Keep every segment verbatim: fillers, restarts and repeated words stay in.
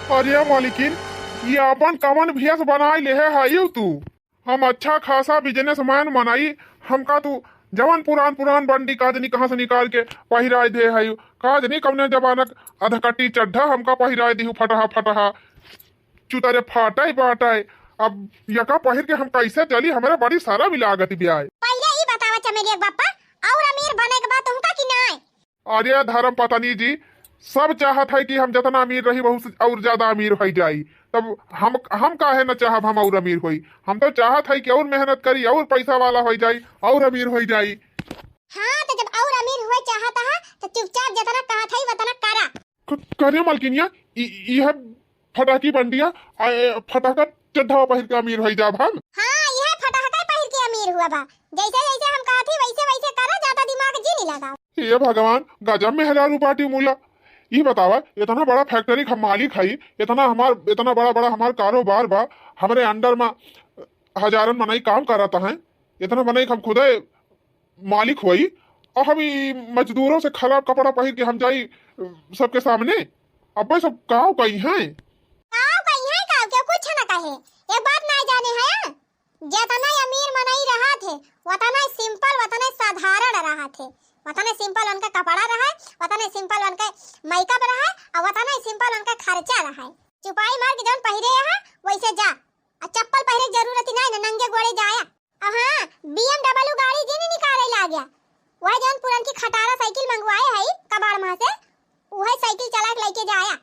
अरे मलिकिन, ई आपन कवन भेष बनाइ लेहे हइउ तू? हम अच्छा खासा businessman मनई, हमका तू जवन पुरान पुरान बंडी का जनी कहाँ से निकाल के पहिराइ देहे हइउ, का जनी कवने जमाना क अधकटी चड्ढा हमका पहिराइ दिहु फटहा फटहा। चुतरे फाटइ बाटइ। अब यका पहिर के हम कइसे चली, हमरे बड़ी सरम लागत बियाय। पहिले ई बतावा चमेलिया के बापा, अउर अमीर बने के बा तुमका कि नाय? अरे धर्म पत्नी जी, सब चाहत है कि हम जतना अमीर रही, बहुत से अउर ज्यादा अमीर होइ जाई। तब हम, हम काहे न चाहब हम अउर अमीर होई? हम तो चाहत है कि अउर मेहनत करी, अउर पैसा वाला होइ जाई, अउर अमीर होइ जाई। हाँ, तो जब अउर अमीर होए चाहत है, तो चुपचाप जतना कहत है, वतना करा। क-, करे मलकिनिया, इ-, इहे फटाकी बंडिया, आ, ए, फटाका चड्ढा पहिर के अमीर होइ जाब हम। हाँ, इहे फटाका पहिर के अमीर हुआ बा। जैसे जैसे हम कहत ही, वैसे वैसे करा, ज्यादा दिमाग जी नहीं लगाओ। हे भगवान, गजब मेहरारू बाटी मुला। ई बतावा, इतना बड़ा factory क हम मालिक हई, इतना हमार, इतना बड़ा बड़ा हमार कारोबार बा, हमरे under में हजारन मनई काम करत हैं, इतना मनई क हम खुदे मालिक होई, और हम ई मजदूरों से खराब कपड़ा पहिर के हम जाई सबके सामने? अब्बे सब काव कही हैं। काव कही हैं, काव के कुछ न कहे। एक बात नाय जाने हैं, जेतना अमीर मनई रहत है, वतना simple, वतना साधारण रहत है, वतना simple उनका कपड़ा रहे, वतना simple उनका makeup रहे, और वतना simple उनका खर्चा रहे। चुपाई मार के जौन पहिरे है, वैसे जा, और चप्पल पहिरे के जरूरत ही नाय ना, नंगे गोड़े जाया। अब हाँ, B M W गाड़ी जिन निकाले लाग गया, वह जौन पुरनकी खटारा साइकिल मंगवाए हई कबाड़ मा से, उहे साइकिल चला के लेके जाया।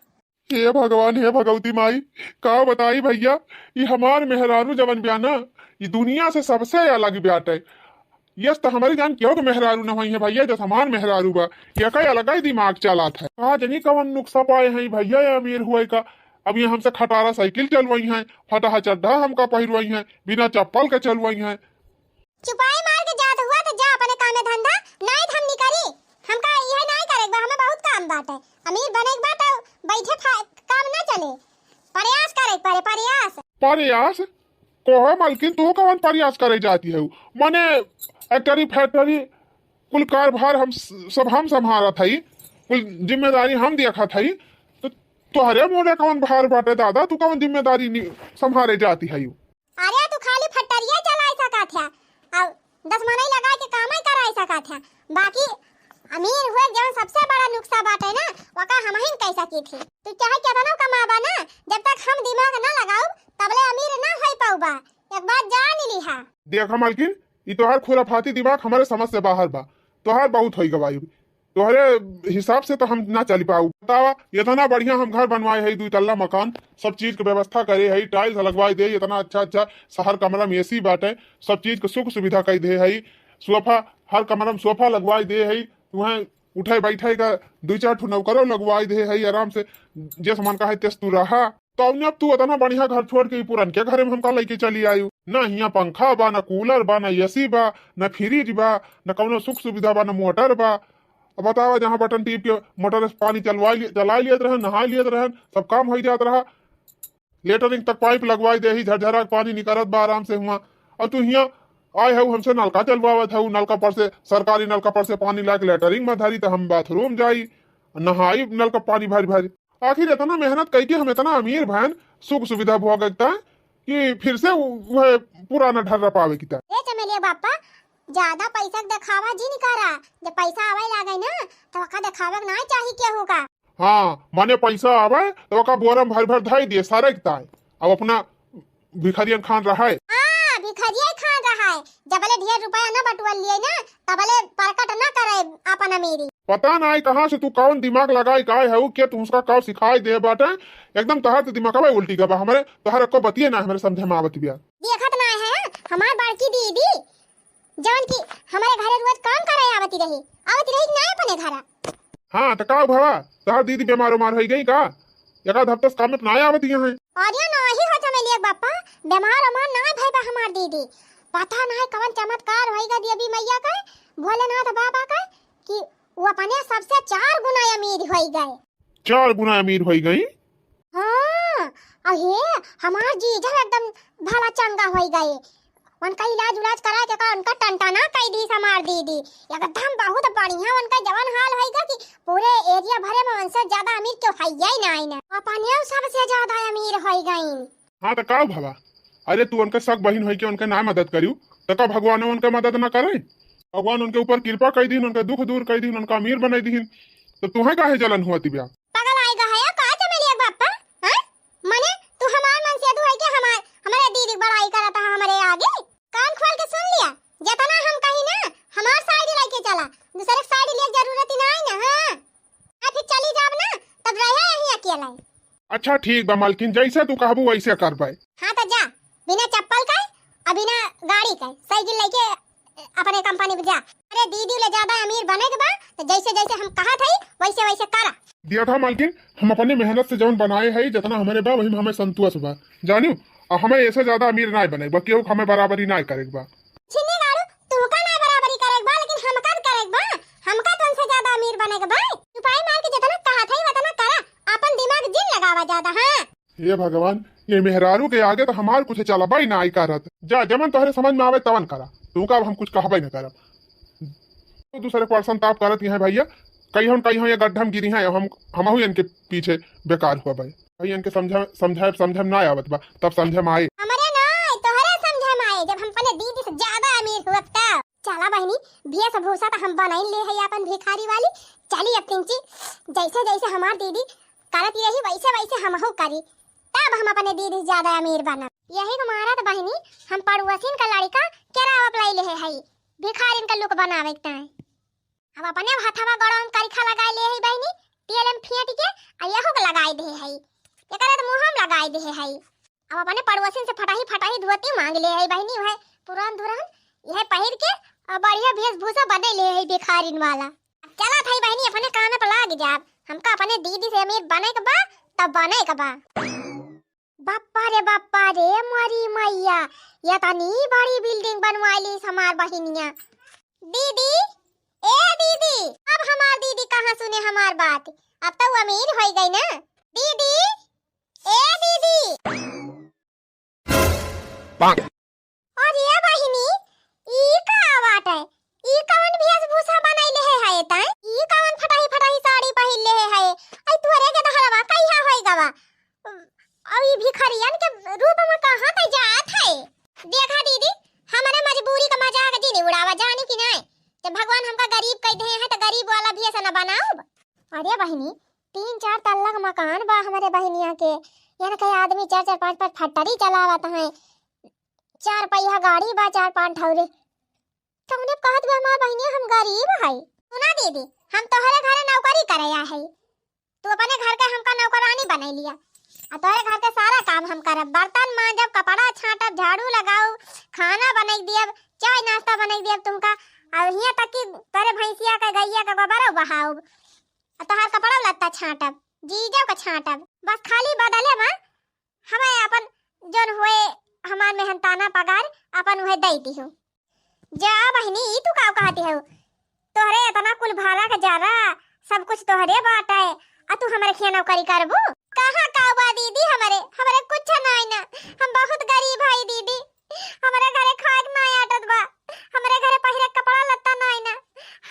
हे भगवान, हे भगवती माई, का बताई भैया, ई हमार मेहरारू जवन बिया ना, ई दुनिया से सबसे अलग बाटे। यस त हमरी जान केहू के मेहरारू न होई है भैया, जस हमार मेहरारू बा, यका अलग ही दिमाग चलत है। का जनी कवन नुक्सा पाए हैं भैया, ये अमीर हुए का। अब ये हमसे खटारा साइकिल चलवाई हैं, फटहा चड्ढा हमका पहिरवाई हैं, बिना चप्पल के चलवाई हैं। चुपाई मार के जात हुआ तो जा अपने कामे धंधा, नाहीं तो हम निकरी। हमका इहे नाहीं करे के बा, हमें बहुत काम बाटे। अमीर बने के बा तो बैठे फा-, काम ना चले, प्रयास करे के पड़े, प्रयास। प्रयास? कोहे मलकिन, तू कवन प्रयास करे जाती है? मने factory factory कुल कारभार हम स-, सब हम संभारत हई, कुल जिम्मेदारी हम देखत हई, तो तोहरे मोरे कवन भार बाटे दादा, तू कवन जिम्मेदारी नि-, संभारे जाती है? अरे तू खाली फैक्ट्रिया चलाए सकत है, और दस मनई लगा के कामे कराए सकत है, बाकी अमीर हुए जौन सबसे बड़ा नुक्सा बाटे ना, वका हमहिन कह सकी थी। तू चाहे केतनो कमाबा ना, जब तक हम दिमाग ना लगाउब, तबले अमीर ना होई पाउबा। एक बात जान लिहा। देखा मलकिन, ई तोहार खुराफाती दिमाग हमरे समझ से बाहर बा। तोहार बहुत होई गवाई। तोहरे हिसाब से तो हम ना चल पाऊ। बतावा, इतना बढ़िया हम घर बनवाए है, दुई तल्ला मकान, सब चीज के व्यवस्था करे है, tiles लगवाए दे, इतना अच्छा अच्छा शहर कमरा में AC बाटे, सब चीज के सुख सुविधा कई दे है, सोफा, हर कमरा में सोफा लगवाए दे है, तुहें उठे बैठे का दुई चार ठो नौकरो लगवाए दे है, आराम से जस मन का है तेस तू रहा। तो अब तू इतना बढ़िया घर छोड़ के ई पुरनके घरे में हमका लेके चली आयु। ना हियाँ पंखा बा, ना cooler बा, ना AC बा, ना fridge बा, ना कौनो सुख सुविधा बा, ना मोटर बा। अब बतावा, जहाँ बटन टीप के मोटर से पानी चलवा लिए, चला लियत रहन, नहा लियत रहन, सब काम हो जात रहा। लेटरिन तक पाइप लगवाई दे ही, झरझरा के पानी निकलत बा आराम से हुआ। और तू हियाँ आए हऊ, हमसे नलका चलवावत हऊ, नलका पर से, सरकारी नलका पर से पानी लाके लेटरिन में धरी, तो हम बाथरूम जाई, नहाई नलका पानी भरी भरी। आखिर इतना मेहनत कइके हम इतना अमीर भएन, सुख सुविधा भोगता कि फिर से उ-, वह पुराना ढर्रा पावे की तरह। ए चमेलिया बापा, ज्यादा पैसा के देखावा जिन करा। जब पैसा आवे लागे ना, तो ओका देखावे के ना चाही केहू का। हाँ, माने पैसा आवे, तो ओका बोरा में भर भर धई दिए, सारे के ताई। अब अपना भिखरियन खान रहे। हाँ, भिखरिया खान रहे। जबले ढेर रुपया ना बटुअल लिए ना, तबले प्रकट ना करे आपन अमीरी। पता नाई कहाँ से तू कौन दिमाग लगाई के आए हऊ, के तू उसका का सिखाई दे बाटे। एकदम तोहार तो दिमागवा उल्टी गवा हमरे, तोहार एको बतिये ना हमरे समझे में आवत बिया। देखत ना है, हमार बड़की दीदी, जौन की हमरे घरे रोज काम करे आवती रही, आवती रही कि ना अपने घरा? हाँ, तो का भवा, तोहार दीदी बीमार उमार होई गई का? एक आध हफ्ता से काम में ना आवत ही हैं। अरे नाही हो चमेलिया बापा, बीमार उमार ना भई बा हमार दीदी। पता नाही कवन चमत्कार होई गा देवी मैया का, भोलेनाथ बाबा का, कि वो अपने सबसे चार गुना अमीर होई गए। चार गुना अमीर होई गई? हाँ, अहे, हमार जीजा एकदम भला चंगा होई गए। उनका इलाज उलाज करा के का उनका टनटना कई दी हमार दीदी। एकदम बहुत बढ़िया उनका जवन हाल होई गा कि पूरे area भरे में उनसे ज्यादा अमीर केहू हइये ही नाई ना। और पनिया सबसे ज्यादा अमीर होइ गईं। हाँ, त का भवा? अरे, तू उनके सग बहिन होइके उनके ना मदद करिउ, त का भगवान उनके मदद ना करे? भगवान उनके ऊपर कृपा कइ दीन, उनके दुख दूर कइ दीन, उनका अमीर बनाइ दीन, त तुहें काहे जलन हुआ तिबिया? पगल आइ गा है का चमेलिया के बापा? हाँ? मने तू हमार मनसेधू होइके हमार, हमरे दीदी क बड़ाई करत है हमरे आगे? कान खोल के सुन लिया, जेतना हम कही ना, हमार side लइके चला, दूसरे क side लेक जरूरत ही नाहीं ना। हाँ, आ फिर चली जाब ना, तब रहे यहीं अकेला। अच्छा ठीक बा मालकिन, जैसे तू कहबू वैसे करबे। हाँ त जा, बिना चप्पल के, आ बिना गाड़ी के, साइकिल लइके अपने company पे जा। अरे दीदी ले ज्यादा अमीर बने के बा, त जैसे जैसे हम कहत हई, वैसे वैसे करा। देखा मालकिन, हम अपने मेहनत से जौन बनाए हई, जेतना हमरे बा, वही में हमें संतोष बा, जानिउ। आ हमें एसे ज्यादा अमीर नाहीं बने के बा, केहू के हमें बराबरी नाहीं करे के बा। छिन्नी गाड़ू, तुहका नाहीं बराबरी करे के बा, लेकिन हमका त करे के बा। हमका त उनसे ज्यादा अमीर बने के बा। चुपाई मार के जेतना कहत हई, वतना करा। आपन दिमाग जिन लगावा ज्यादा, हाँ। हे भगवान, ये मेहरारू के आगे त हमार कुछ चलबे नाहीं करत। जा, जवन तोहरे समझ में आवे, तवन करा। तुहका अब हम कुछ कहबे न करब। दूसरे के पड़सन ताप करत हैं भैया, कहियो न कहियो ये गड्ढा में गिरी हैं, हम, हमहू इनके पीछे बेकार हुआ भाई। भाई इनके समझा, समझाए, समझे में ना आवत बा, तब समझे में आए। हमरे ना, तोहरे समझे में आए, जब हम अपने दीदी से ज्यादा अमीर हुआ तब। चला बहिनी, वेशभूषा त हम बनाई ले है अपन भिखारी वाली। चली अब तिनची, जैसे जैसे हमार दीदी करत रही, वैसे वैसे हमहू करी, तब हम अपने दीदी से ज्यादा अमीर बनब। यही के मारत बहिनी, हम पड़ोसिन का लड़का केरावा पलाई ले है, भिखारिन का look बनावे के ताई। अब अपने हथवा गोड़वा में करिखा लगाए ले हई बहिनी, तेल में फेंट के, आ यहू के लगाए दे हई, एकरे त मुँह में लगाए दे हई। अब अपने पड़ोसिन से फटाही फटाही धोती मांग ले हई बहिनी, वह पुरान धुरान यह पहिर के, और बढ़िया वेशभूषा बने ले हई भिखारिन वाला। अब चलत हई बहिनी, अपने काम पे लाग जाब, हमका अपने दीदी से अमीर बने के बा, तब बने के बा। बप्पा रे बप्पा रे, मोरी मैया, ये तनी बड़ी building बनवाई लीस हमार बहिनिया। दीदी, ए दीदी, अब हमार दीदी कहाँ सुने हमार बात, अब तो अमीर होइ गई ना। दीदी, ए दीदी। अरे बहिनी, ई का बात है? ई कवन वेशभूषा बनाई ले है, है ताई? ई कवन फटाही फटाही साड़ी पहिर ले है, है? आई तोहरे के दहरवा कहिया होइ गवा? अउ ई भिखरियन के रूप में कहाँ तै जात है? देखा दीदी, हमरे मजबूरी का मजाक जिनी उड़ावा, जानी कि नाहीं? जब भगवान हमका गरीब कइ दे हैं, त गरीब वाला भी ऐसा न बनाउब। अरे बहिनी, तीन चार तल्ला क मकान बा हमरे बहिनिया के, यन के आदमी चार चार पाँच पाँच फैक्ट्री चलावत हैं, चार पहिया गाड़ी बा, चार पाँच ठौरे। तौने कहत बा हमार बहिनिया हम गरीब हई। सुना दीदी, हम तोहरे घरे नौकरी करे आ हई, तू अपने घर के हमका नौकरानी बनाई लिया, आ तोहरे घर के सारा काम हम करब, बर्तन मांजब, कपड़ा छांटब, झाड़ू लगाउब, खाना बनाई दियब, चाय नाश्ता बनाई दियब तुमका, और हियां तक कि तोरे भैंसिया के, गैया के गोबरो बहाउब, आ तोहार कपड़ा लत्ता छांटब, जीजो के छांटब, बस खाली बदले में हमें अपन जौन होए हमार मेहनताना पगार अपन उहे दई दिहु। जा बहिनी, ई तू का कहती हऊ? तोहरे एतना कुल भाला के जारा, सब कुछ तोहरे बाटे, आ तू हमरे खिया नौकरी करबू? कहाँ का बा दीदी हमरे, हमरे कुछ नाई ना, हम बहुत गरीब हई दीदी, हमरे घरे खाए के नाई आटत बा, हमरे घरे पहिरे के कपड़ा लत्ता नाई ना,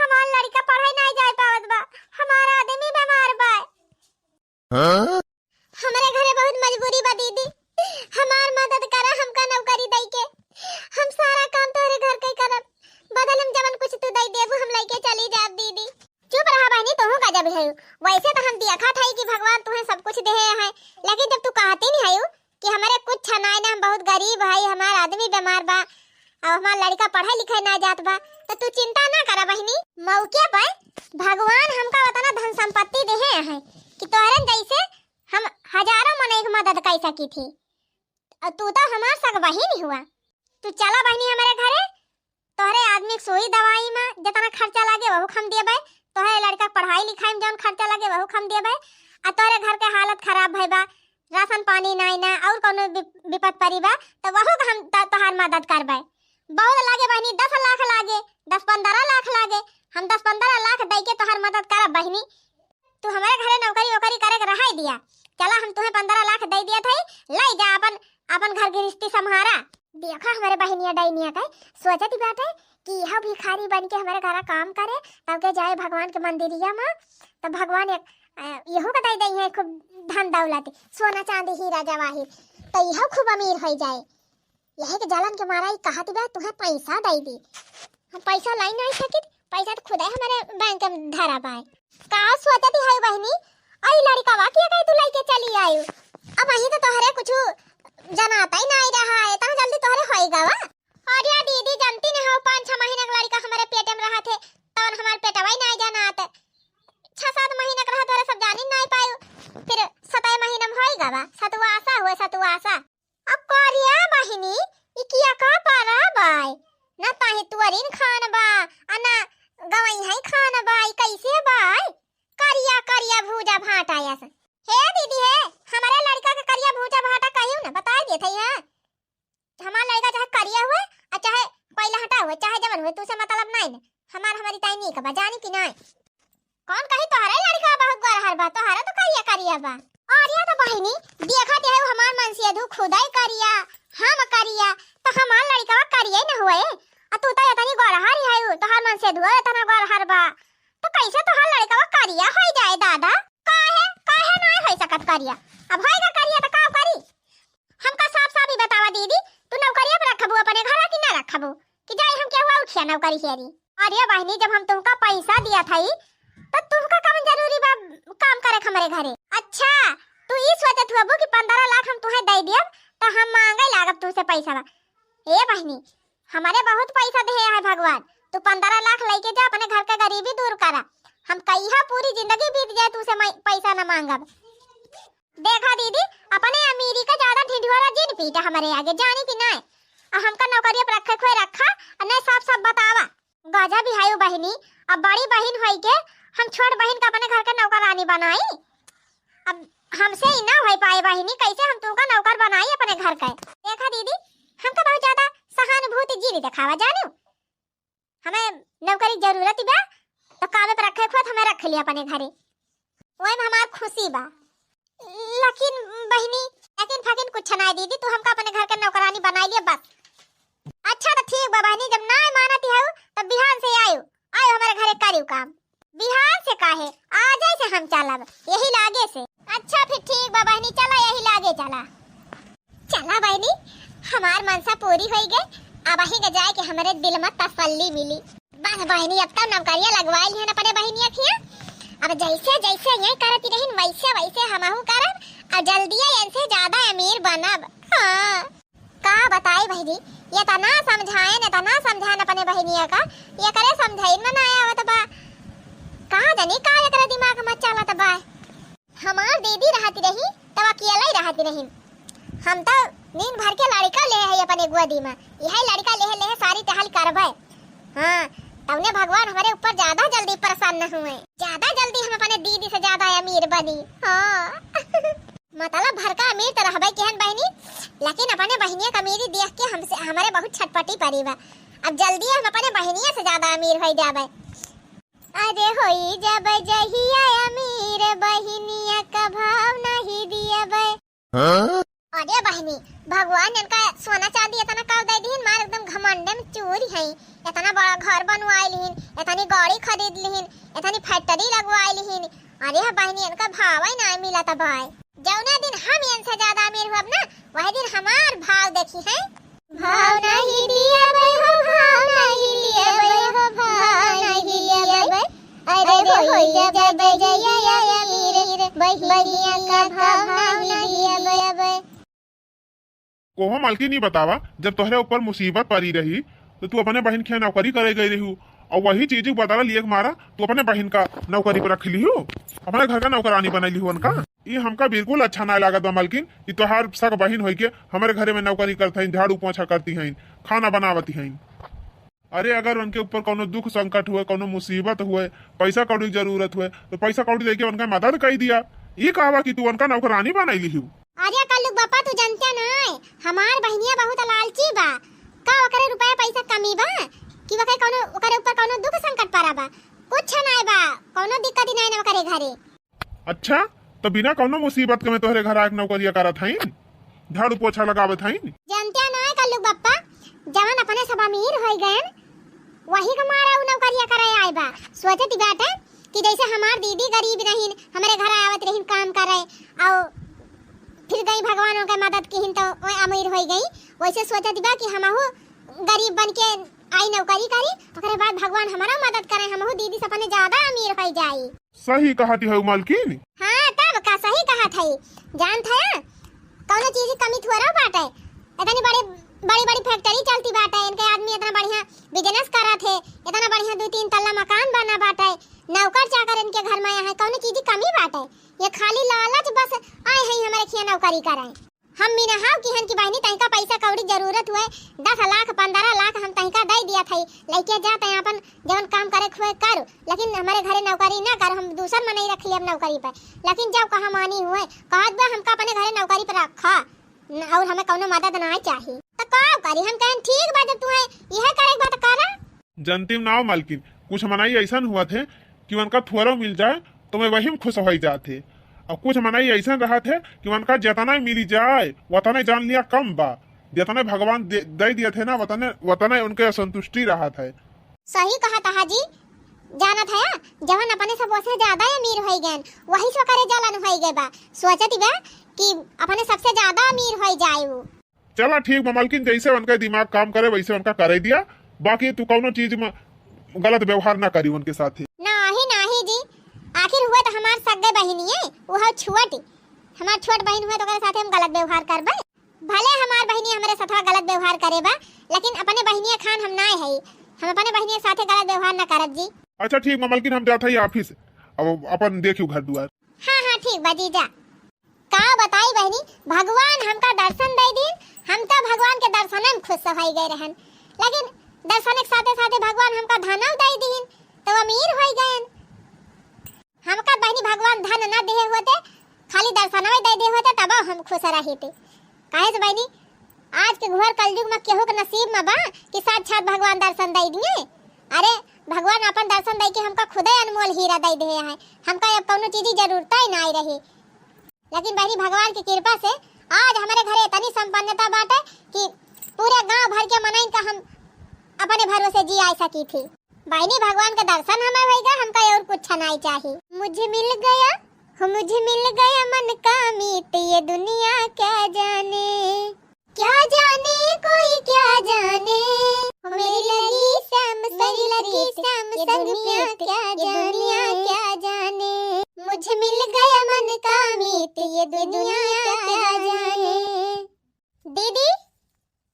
हमार लड़का पढ़ाई नाई जाए पावत बा, हमार आदमी बीमार बा। हाँ? हमरे घरे बहुत मजबूरी बा दीदी, हमार मदद करा, हमका नौकरी दई के, हम सारा काम तोहरे घर के करब, बदले में जवन कुछ तू दई देबू हम लइके चली जाब दीदी। चुप रहा बहिनी, तोहू गजब है। वैसे तो हम देखत हई कि भगवान तुहे सब कुछ देहे हैं, लेकिन जब तू कहती नहीं हयू कि हमरे कुछ नाई ना, हम बहुत गरीब हई, हमार आदमी बीमार बा, अब हमार लड़का पढ़े लिखे ना जात बा, तो तू चिंता ना करा बहिनी। मौके पर भगवान हमका उतना धन संपत्ति देहे हैं कि तोहरे जैसे हम हजारों मनई के मदद कर सकी थी, और तू तो हमार सग बहिन हुआ। तू चला बहिनी हमरे घरे, तोहरे आदमी के सुई दवाई में जितना खर्चा लागे वहू हम देबे, तोहरे लड़का के पढ़ाई लिखाई में जौन खर्चा लागे वहू हम देबे, आ तोहरे घर के हालत खराब भई बा, राशन पानी नाई ना, और कौनो वि-, विपत परी बा, तो वहू के हम त-, तोहार मदद करबे। बहुत लागे बहिनी, दस लाख लागे, दस पन्द्रह लाख लागे, हम दस पन्द्रह लाख दई के तोहार मदद करब बहिनी। तू हमरे घरे नौकरी वोकरी करे के रहाई दिया, चला हम तुहे पन्द्रह लाख दई दिया थई, लई जा अपन, अपन घर गृहस्थी सम्हारा। देखा हमरे बहिनिया डैनिया के सोचत बाटे कि यह भिखारी बन के हमरे घरा काम करे, तब के जाए भगवान के मंदिरिया में, तब भगवान एक आ, यहू का दई दई है खूब धन दौलत, सोना चांदी हीरा जवाहिर, तो यहू खूब अमीर होइ जाए। यही के जलन के मारा ई कहत बा तुहे पैसा दई दी। हम पैसा लाई नाहीं सकित, पैसा तो खुदे हमरे बैंक में धरा बाय। का सोचत है बहिनी, अई लड़िकवा के कहीं तू लइके चली आयु? अबहीं तो तोहरे कुछ जनात ही नाहीं रहा है, इतना जल्दी तोहरे होई गवा। अरे दीदी, जानती न हो, पाँच छह महीना का लड़िका हमरे पेटे में रहत है, तवन हमार पेटवा ही नाहीं जनात। छह सात महीना का रहत, तोहरे सब जानी नाहीं पायु। फिर सतै महीना में होई गवा, सतुआसा हुए, सतुआसा। अब करिया बहिनी, ई किया का पारा बाय? न ताही तुअरिन खान बा, आ न गवई है खान बा, ई कैसे बाय? करिया, करिया भूजा भाटा अइसन। हे दीदी हे, हमरे लड़िका के करिया भूजा भाटा कहियो न, बताइ देत है, हाँ। हमार लड़िका चाहे करिया हुए, आ चाहे कोइलहटा हुए, चाहे जवन हुए, तू से मतलब नाहीं न। हमार, हमारी ताई नीक बा, जानी कि नाहीं? कौन कही तोहरे लड़िका बहुत गोरहर बा, तोहरा तो करिया करिया बा। अरे तो बहिनी, देखत है हमार मनसेधू खुदै करिया, हम करिया, तो हमार लड़िकवा करिया ही न हुए। आ तू तो इतनी गोरहर ही है, तोहार मनसेधू इतना गोरहर बा, तो कैसे तोहार लड़िकवा करिया होई जाए दादा? काहे, काहे नाहीं होई सकत करिया? अब होई गा करिया तो का करी? हमका साफ साफ ही बतावा दीदी, तू नौकरिया पे रखबू अपने घर कि ना रखबू, कि जाई हम केहू और खिया नौकरी हेरी? अरे बहिनी, जब हम तुमका पैसा दिया था, तो तुमका कवन जरूरी बा काम करे के हमरे घरे? अच्छा, तू ई सोचत हुआ कि पन्द्रह लाख हम तुहे दे दियब, तो हम मांगे लागब तुमसे पैसा बा? ए बहिनी, हमरे बहुत पैसा देहे है भगवान, तू पन्द्रह लाख लेके जा, अपने घर के गरीबी दूर करा। हम कहिया पूरी जिंदगी बीत जाए, तुमसे मैं पैसा न मांगब। देखा दीदी, अपने अमीरी का ज्यादा ढिंढोरा जिन पीटा हमरे आगे, जानी कि नाहीं? आ हमका नौकरिया पर रखे खोए रखा, आ नाहीं साफ साफ बतावा। गजब ही है बहिनी, अब बड़ी बहिन होई के हम छोट बहिन का अपने घर के नौकरानी बनाई? अब हमसे ही ना होई पाए बहिनी, कैसे हम तुमका नौकर बनाई अपने घर के? देखा दीदी, हमका बहुत ज्यादा सहानुभूति जिन देखावा जानू। हमें नौकरी जरूरत ही बा, तो कामे पर रखे खुद हमें रख लिया अपने घरे, वही में हमार खुशी बा। लेकिन बहिनी, लेकिन फकिन कुछ ना दीदी, तू हमका अपने घर के नौकरानी बनाई लिया बस। अच्छा तो ठीक बा बहिनी, जब ना मानती हो तब बिहान से आयो, आयो हमारे घरे करियो काम। बिहान से काहे, आज से हम चलब, यही लागे से। अच्छा फिर ठीक बा बहिनी, चला यही लागे चला। चला बहिनी, हमार मनसा पूरी होई गए। अब अही के जाए के हमरे दिल में तसल्ली मिली। बस बहिनी, अब तो नौकरिया लगवाई लिहन अपने बहिनिया खिया। अब जैसे जैसे ये करती रहिन, वैसे वैसे हमहू करब। और जल्दिए इनसे ज्यादा अमीर बनब। हाँ, का बताई बहिनी, इतना समझाएन, इतना समझाएन अपने बहिनिया का, एकरे समझाइन में ना आवत बा। का जानी का एकरे दिमाग में चलत बा। हमार दीदी रहती रही, तब अकेले ही रहती रही। हम तो दिन भर के लड़िका लेहे है अपने गोदी में, यही लड़िका लेहे लेहे सारी टहल करबे। हाँ, तउने भगवान हमरे ऊपर ज्यादा जल्दी प्रसन्न हुए, ज्यादा जल्दी हम अपने दीदी से ज्यादा अमीर बनी। हाँ। मतलब भर का अमीर तो रहबे केहन बहिनी, लेकिन अपने बहिनिया का अमीरी देख के हमसे, हमरे बहुत छटपटी पड़ी बा। अब जल्दी हम अपने बहिनिया से ज्यादा अमीर होई जाबे। अरे होई जब जहिया अमीर, बहिनिया का भाव नहीं दियबे। हाँ? अरे बहिनी, भगवान इनका सोना चांदी इतना का दे दीन, मार एकदम घमंडे में चूर है। इतना बड़ा घर बनवाई लिहिन, इतनी गाड़ी खरीद लिहिन, इतनी फैक्ट्री लगवाई लिहिन। अरे बहिनी, इनका भाव ही ना मिलत भाई। जौने दिन हम इनसे ज्यादा अमीर हुअब ना, वही दिन हमार भाव देखी है। भाव नहीं दियबे हो, भाव नहीं दियबे हो, भाव नहीं दियबे। अरे होई जब जहिया अमीर, बहिनिया का भाव नहीं दियबे। कोहो मालकिन, ई बतावा, जब तोहरे ऊपर मुसीबत परी रही, तो तू अपने बहिन के नौकरी करे गई रही, और वही चीज के बदला लिए के मारा तू अपने बहिन का नौकरी पर रख लिहू, अपने घर का नौकरानी बनाई लिहू उनका। ई हमका बिल्कुल अच्छा ना लागत बा मालकिन, कि तोहार सग बहिन होई के हमरे घरे में नौकरी करत हईन, झाड़ू पोछा करती हईन, खाना बनावती हईन। अरे, अगर उनके ऊपर कौनो दुख संकट हुए, कौनो मुसीबत हुए, पैसा कौड़ी की जरूरत हुए, तो पैसा कौड़ी देके उनका मदद कई दिया। ई कहवा कि तू उनका नौकरानी बनाई लिहू। अरे कल्लू बापा, तू जानते ना, हमार बहिनिया बहुत लालची बा। का ओकरे रुपया पैसा कमी बा कि ओकरे कौनो, ओकरे ऊपर कौनो दुख संकट पड़ा बा? कुछ नाय बा, कौनो दिक्कत ही नाय ना ओकरे घरे। अच्छा, तो बिना कौनो मुसीबत के मैं तोहरे घर आके नौकरिया करत हईन, झाड़ू पोछा लगावत हईन? जानते ना कल्लू बापा, जवन अपने सब अमीर होई गयन, वही के मारा उ नौकरिया करे आए बा। सोचत बाटे कि जैसे हमार दीदी गरीब रहिन, हमरे घर आवत रहिन काम करे, और फिर गई भगवान उनके मदद किहिन तो वो अमीर होई गई, वैसे सोचत बा कि हमहू गरीब बन के आई नौकरी करी, ओकरे बाद भगवान हमारा मदद करे, हमहू दीदी से अपने ज्यादा अमीर होई जाई। सही कहत हऊ मालकिन। हाँ, तब का सही कहत हई। जानत हया, कौनो चीज की कमी थोड़ा बाटे। इतनी बड़ी, बड़ी, बड़ी factory चलती बाटे, इनके आदमी इतना बढ़िया business करत है, इतना बढ़िया दो तीन तल्ला मकान बना बाटे, नौकर चाकर इनके घर में है, कौनो चीज की कमी बाटे। ये खाली लालच बस आए हैं हमारे खिया नौकरी कराए। हम मिनहाव किहन कि बहिनी तनिका पैसा कौड़ी जरूरत हुए, दस लाख, पन्द्रह लाख हम तनिका दे दिया था, लेके जा तै अपन जवन काम करे के हुए कर, लेकिन हमारे घरे नौकरी ना कर, हम दूसर मनई रख लिए अब नौकरी पे। लेकिन जब कहा मानी हुए, कहत बा हमका अपने घरे नौकरी पे रखा, न, और हमें कौनो मदद ना चाही। तो का करी? हम कहन ठीक बा, जब तुम्हें यह करे के बा तो करा। जनती नाव मालकिन, कुछ मनई ऐसन हुआ थे कि उनका थोड़ा मिल जाए तो मैं वही में खुश हो जात है। और कुछ मनई ऐसन रहत है कि उनका जितना मिली जाए उतने जान लिया कम बा, जितने भगवान दे, दे दिए थे ना उतने, उतने उनके संतुष्टि रहत है। सही कहत हा जी, जानत हया, जवन अपने सब ओसे ज्यादा अमीर होई गएन, वही से ओकरे जलन होई गए बा। सोचत बा कि अपने सबसे ज्यादा अमीर होई जाए उ। चला ठीक बा मालकिन, जैसे उनका दिमाग काम करे वैसे उनका करे दिया, बाकी तू कौनो चीज में गलत व्यवहार ना करी उनके साथे। नाही, नाही जी, आखिर हुए तो हमार सगे बहिनी है, वो है छोटी, हमार छोट बहिन हुए तो ओकरे साथे हम गलत व्यवहार करबे। भले हमार बहिनी हमरे साथवा गलत व्यवहार करे बा, लेकिन अपने बहिनिया खान हम नाय हई, हम अपने बहिनिया साथे गलत व्यवहार ना करब जी। अच्छा ठीक बा मालकिन, हम जात हई office, अब अपन देखियो घर दुआर। हाँ, हाँ, ठीक बा जीजा। का बताई बहिनी, भगवान हमका दर्शन दे दीन, हम तो भगवान के दर्शन में खुश होई गए रहन, लेकिन दर्शन के साथे साथे भगवान हमका धनव दे दीन, तो अमीर होई गएन। हमका बहिनी भगवान धन ना देहे होते, खाली दर्शनवे दे दे होते, तब हम खुश रहिते। काहे से बहिनी, आज के घोर कलयुग में केहू के नसीब में बा कि साक्षात भगवान दर्शन दे दिए? अरे, भगवान अपन दर्शन दे के हमका खुदे अनमोल हीरा दे दे हैं, हमका अब कौनो चीज की जरूरत ही ना आई रही। लेकिन बहिनी, भगवान की कृपा से आज हमारे घरे इतनी संपन्नता बाटे कि पूरे गांव भर के मनइन का हम अपने भरोसे जिया सकी थी। बहिनी, भगवान का दर्शन हमें होइगा, हमका और कुछ नहीं चाहिए। मुझे मिल गया, हो मुझे मिल गया मन का मीत, ये दुनिया क्या जाने, क्या जाने कोई क्या जाने। हो मेरी लगी श्याम संग, लगी श्याम संग प्यार, क्या जाने, क्या जाने। मुझे मिल गया मन का मीत, ये दुनिया क्या जाने। दीदी,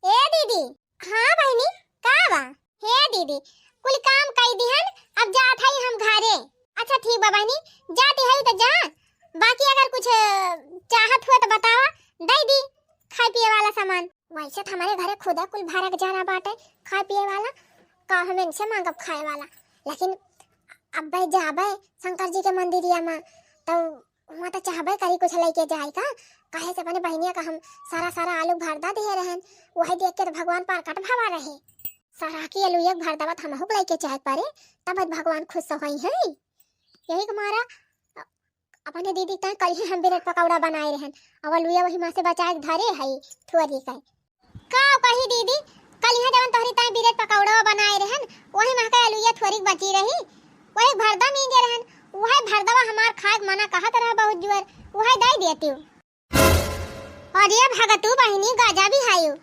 ए दीदी। हाँ बहिनी, का बा? हे दीदी, कुल काम कई दिहन, अब जात हई हम घरे। अच्छा ठीक बा बहिनी, जाती हई तो जा, बाकी अगर कुछ, अ, चाहत हुआ तो बतावा, दे दी खाए पिए वाला सामान। वैसे तो हमारे घरे खुदा कुल भरक जाना बाटे खाए पिए वाला, का हम इनसे मांगब खाए वाला, लेकिन अब्बे जाबे शंकर जी के मंदिरिया में, तो हुआं तो चाहबे करी कुछ लइके जाए का, काहे से अपने बहिनिया का हम सारा सारा आलू भरदा दिए रहन, वही देख के तो भगवान प्रकट भवा रहे। सारा की आलू एक भरदा बात हमहू के लइके जाए परे, तब भगवान खुश होई हैं। यही के मारा अपने दीदी ताई कल ही हम ब्रेड पकौड़ा बनाए रहन, अब आलूया वही माँ से बचाए के धरे है थोड़ी के। का कही दीदी, कल यहाँ जवन तोहरी ताई ब्रेड पकौड़ा बनाए रहन, वही महका आलूया थोड़ी बची रही, वही भरदा मींजे रहन, वही भरदवा हमार खाए के मना कहत रहा बहुत जुअर, वही दे देती। अरे भगतू बहिनी, गजा भी हायु,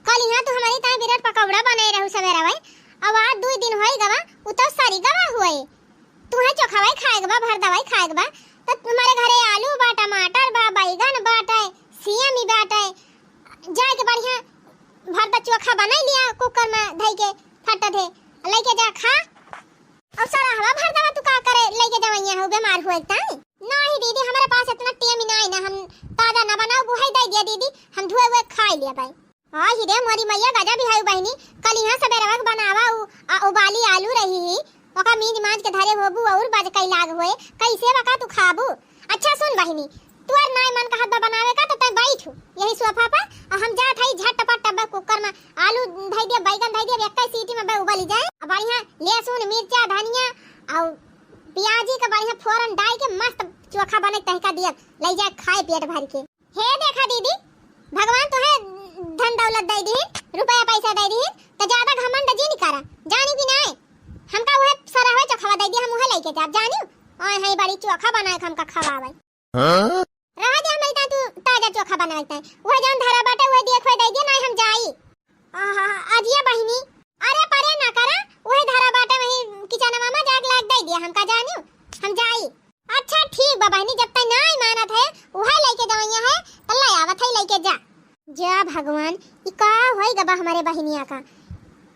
कल यहाँ तू हमारी ताई ब्रेड पकौड़ा बनाए रहू सवेरा वही, अब आज दुई दिन होई गवा, उ तो सरी गवा हुए। तुहे चोखा वही खाए के बा, भरदा वही खाए के बा, तो हमारे घरे आलू बा, टमाटर बा, बैगन बाटे, सियमी बाटे, जाए के बढ़िया भरदा चोखा बनाई लिया, कुकर में धई के फट दे, लेके जा खा। और सरहवा भरदवा तू का करे लेके जवैया हो, बीमार हुए ताई? नाही दीदी, हमारे पास इतना टेम ही नाही ना, हम ताजा ना बनाओ, बुहाई दे दिया दीदी, हम धुए हुए खाई लिया भाई। हाँ ही रे मोरी मैया, गजा भी हायु बहिनी, कल यहाँ सबेरवा के बनावा उ, आ, उबाली आलू रही ही, ओका मींज मांज के धरे होबू और बज कई लाग होए, कैसे बका तू खाबू? अच्छा सुन बहिनी, तोर नाय मन कहत बा बनावे का, तो तै बैठ यही सोफा पर, और हम जात हई झटपट टब्बा कुकर में आलू धई दिया, बैगन धई दिया, एक सीटी में बे उबली जाए। अब बढ़िया लहसुन, मिर्चा, धनिया और प्याजी का बढ़िया फोरन डाल के मस्त चोखा बने तहका दिया, ले जाए खाए पेट भर के। हे देखा दीदी, भगवान तोहे धन दौलत दे दीन, रुपया पैसा दे दीन, तो ज्यादा घमंड जिन करा, जानी कि नाय? हमका उहे सरहवे चोखवा दे दी, हम उहे लेके जाब, जानी? आए हैं बड़ी चोखा बनाए के हमका खवावे। हाँ? रहा दे, हम इतना तू ताजा चोखा बनाए के। वह जौन धरा बाटे, वह दिया खोए दे दिया, नहीं हम जाई। आहा, अजिया बहिनी, अरे परे ना करा, वह धरा बाटे वही किचनवा में जाके लाग दे दिया, हमका जानियो, हम जाई। अच्छा ठीक बा बहिनी, जब तक नाई मानत है, उहे लइके जवइया है, त ले आवत है, लइके जा। जा भगवान, ई का होई गबा हमरे बहिनिया का?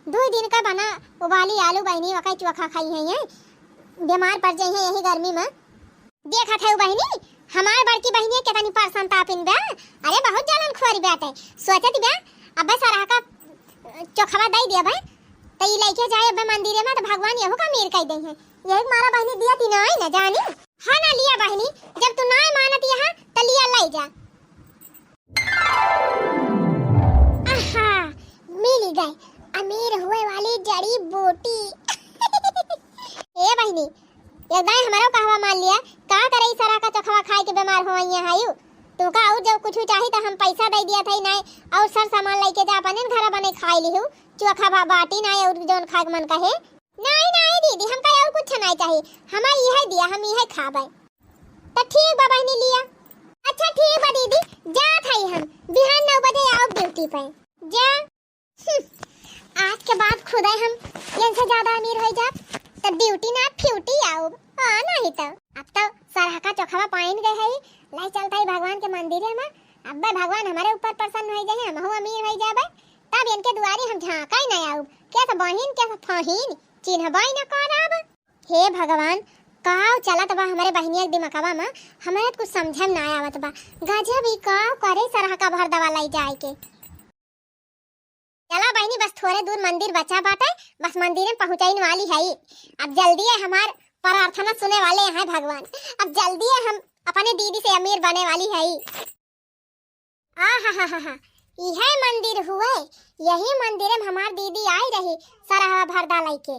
दुई दिन का बना उबाली आलू बहिनी, वकै चोखा खाई है, ये बीमार पड़ जाई है यही गर्मी में। देखत है बहिनी, हमार बड़की बहिनी केतनी परसन तापिन बा। अरे बहुत जलन खोरी बाटे, सोचत बा अबे सरहा का चोखवा दई दिया भाई, त ई लइके जाए अबे मंदिरे में, त भगवान यहू का अमीर कई दे है। यही मारा बहिनी दिया ती नाई ना जानी। हाँ ना लिया बहिनी, जब तू नाई मानत यहाँ, त लिया लाई जा। आहा, मिल गए अमीर हुए वाली जड़ी बूटी। ए बहिनी, एकदम हमरो कहवा मान लिया, का करे ई सरहा का चोखवा खाए के बीमार हो आइया हायु। तुमका और जब कुछ चाही त हम पैसा दे दिया था ही नाई, और सर सामान लइके जा, अपने घर बने खाए लिहू। चोखा बा बाटी नाई और जौन खाए के मन कहे। नाई, नाई दीदी, हमका और कुछ नाई चाही, हमार इहे दिया, हम इहे खाबे। त ठीक बा बहिनी लिया। अच्छा ठीक बा दीदी, जात हई हम, बिहान नौ बजे आओ ड्यूटी पे। जा। हम्म, आज के बाद खुदे हम इनसे ज्यादा अमीर हो जाब, त ड्यूटी ना फ्यूटी आओ। हाँ, नहीं त अब तो सरहा का चोखवा पाइन गए है, लाई चलता ही भगवान के मंदिर में। अब्बे भगवान हमारे ऊपर प्रसन्न हो जाए, हमहू अमीर हो जाबे, तब इनके दुआरी हम झांका ही नहीं आउब। कैसे बहिन, कैसे फहिन, चिन्हबे न करब। हे भगवान, काव चलत बा हमरे बहिनिया के दिमकवा में, हमरे त कुछ समझे में ना आवत बा। गजब ई काव करे सरहा का भर दवा लाई जाए के। चला बहिनी, बस थोड़े दूर मंदिर बचा बाटे, बस मंदिर में पहुँचाइन वाली है। अब जल्दी है, हमार प्रार्थना सुने वाले हैं भगवान। अब जल्दी है, हम अपने दीदी से अमीर बने वाली है। आहाहाहा, इहे मंदिर हुए, यही मंदिर में हमार दीदी आई रही सरहवा भरदा लइके।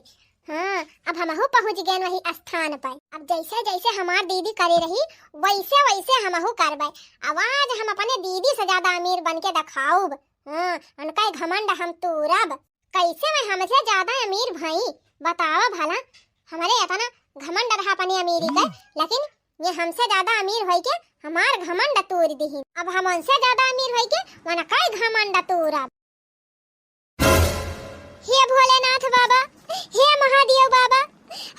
हाँ, अब हमहू पहुँच गए वही स्थान पर। अब जैसे जैसे हमार दीदी करे रही, वैसे वैसे हमहू करबे। अब आज हम अपने दीदी से ज्यादा अमीर बन के दिखाऊब। हाँ, उनका घमंड हम तूरब। कैसे मैं हमसे ज्यादा अमीर भई? बतावा भला, हमरे इतना घमंड रहा अपनी अमीरी के, लेकिन ये हमसे ज्यादा अमीर होई के हमार घमंड तोड़ दिहिन। अब हम उनसे ज्यादा अमीर होई के उनका घमंड तोड़ब। हे भोलेनाथ बाबा, हे महादेव बाबा,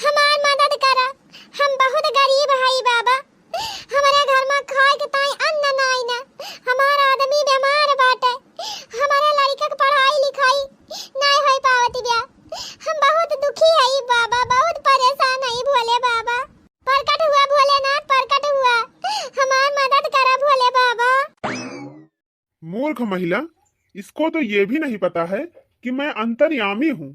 हमार मदद करा, हम बहुत गरीब हई बाबा। हमारे घर में खाए के ताई अन्न नाई ना, हमार आदमी बीमार बाटे, हमारे लड़का के पढ़ाई लिखाई नाई होई पावत बिया। हम बहुत दुखी हई बाबा, बहुत परेशान हई भोले बाबा। प्रकट हुआ भोलेनाथ, प्रकट हुआ, हमार मदद करा भोले बाबा। मूर्ख महिला, इसको तो ये भी नहीं पता है कि मैं अंतर्यामी हूँ,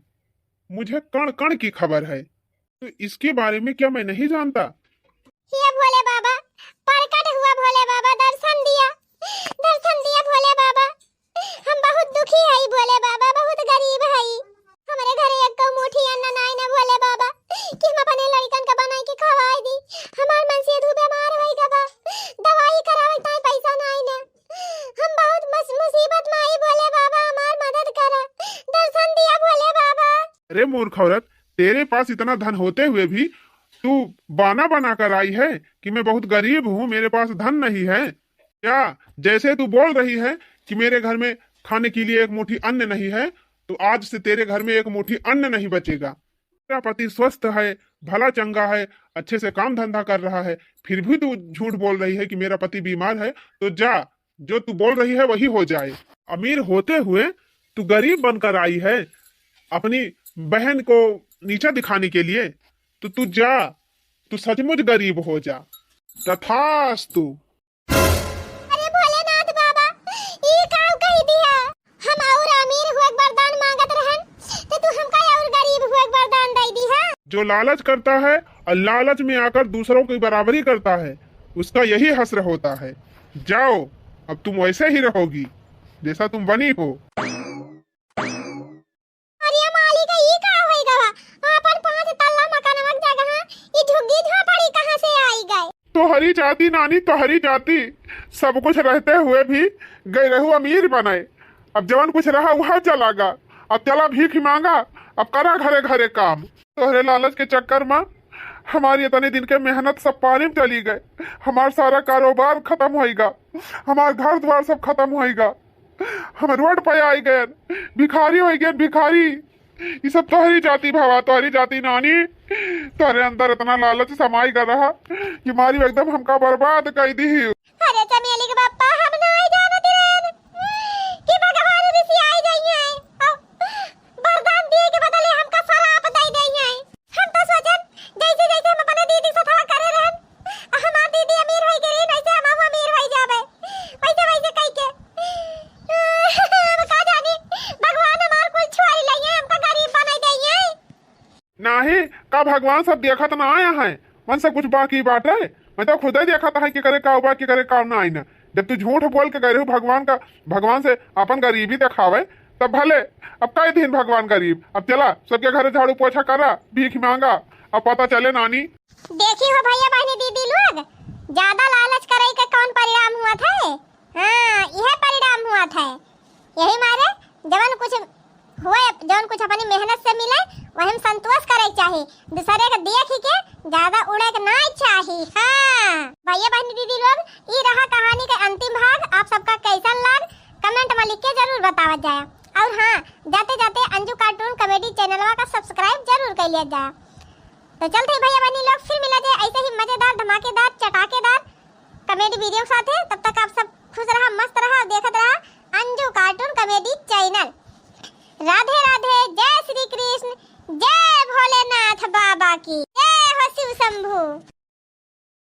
मुझे कण कण की खबर है, तो इसके बारे में क्या मैं नहीं जानता? हे भोले बाबा, प्रकट हुआ भोले बाबा, दर्शन दिया, दर्शन दिया भोले बाबा। हम बहुत दुखी हई भोले बाबा, बहुत गरीब हई। हमरे घरे एक मुट्ठी अन्न नाई न भोले बाबा कि हम अपने लड़कन का बनाई के खवाई दी। हमार मनसेधू बीमार होई गवा, दवाई करावे ताई पैसा नाई न। हम बहुत मस-, मुसीबत में आई भोले बाबा, हमार मदद करा, दर्शन दिया भोले बाबा। अरे मूर्ख औरत, तेरे पास इतना धन होते हुए भी तू बहाना बना कर आई है कि मैं बहुत गरीब हूँ, मेरे पास धन नहीं है। क्या जैसे तू बोल रही है कि मेरे घर में खाने के लिए एक मुट्ठी अन्न नहीं है, तो आज से तेरे घर में एक मुट्ठी अन्न नहीं बचेगा। तेरा पति स्वस्थ है, भला चंगा है, अच्छे से काम धंधा कर रहा है, फिर भी तू झूठ बोल रही है कि मेरा पति बीमार है। तो जा, जो तू बोल रही है वही हो जाए। अमीर होते हुए तू गरीब बनकर आई है, अपनी बहन को नीचा दिखाने के लिए। तो तू जा, तू सचमुच गरीब हो जा। तथास्तु। अरे भोलेनाथ बाबा, ई का कह दिया? हम और अमीर हुए के वरदान मांगत रहन, तो तू हमका और गरीब हुए के वरदान दे दिया। जो लालच करता है और लालच में आकर दूसरों की बराबरी करता है, उसका यही हश्र होता है। जाओ, अब तुम वैसे ही रहोगी जैसा तुम बनी हो। अरे मालिक, ई का होई गवा? आपन पाँच तल्ला मकानवा के जगह ई झुग्गी झोपड़ी कहाँ से आई गए? तोहरी जाति नानी, तोहरी जाति। सब कुछ रहते हुए भी गए रहू अमीर बने। अब जवन कुछ रहा वह चला गा। अब चला भीख मांगा, अब करा घरे घरे काम। तोहरे लालच के चक्कर में हमारी इतने दिन के मेहनत सब पानी में चली गए। हमार सारा कारोबार खत्म होइगा, हमार घर द्वार सब खत्म होइगा, हम रोड पे आई गए, भिखारी होइ गए, भिखारी। ये सब तोहरी जाति भवा, तोहरी जाति नानी। तोहरे अंदर इतना लालच समाई गया रहा कि मारी एकदम हमका बर्बाद कर दी। अरे चमेली के पप्पा, हम नाहीं जानत रहन कि भगवान रिसियाई जाइहैं। अब वरदान दिए के बदले हमका सराप दे देइहैं। हम तो सोचन जैसे जैसे हम अपने दीदी से थोड़ा करे रहन, हमार दीदी अमीर होई गई, वैसे हम अमीर होई जाबे, वैसे वैसे कह के। हम का जानी भगवान हमार कुल छोड़ लइहैं, हमका गरीब बनाई देइहैं। नाही, का भगवान सब देखत ना आया है? मन से कुछ बाकी बाटे? मैं तो खुदे देखत है कि करे का बा, कि करे का ना आई ना। जब तू झूठ बोल के गए रहू भगवान का, भगवान से अपन गरीबी देखावे, तब भले। अब कई दिन भगवान गरीब? अब चला, सबके घरे झाड़ू पोछा करा, भीख मांगा, अब पता चले नानी। देखी हो भैया बहनी दीदी लोग, ज्यादा लालच करे के कौन परिणाम हुआ था? हाँ, यह परिणाम हुआ था। यही मारे जवन कुछ हुए, जौन कुछ अपनी मेहनत से मिले, वही में संतोष करे के चाही। दूसरे के देख के ज्यादा उड़े के ना चाही। हाँ भैया बहनी दीदी लोग, ई रहा कहानी के अंतिम भाग। आप सबका कैसन लाग, कमेंट में लिख के जरूर बतावत जाए। और हाँ, जाते जाते अंजू कार्टून कॉमेडी चैनलवा का सब्सक्राइब जरूर कर लिया जाए। तो चलते हैं भैया बहनी लोग, फिर मिला जाए ऐसे ही मजेदार, धमाकेदार, चटाकेदार कॉमेडी वीडियो के साथ। तब तक आप सब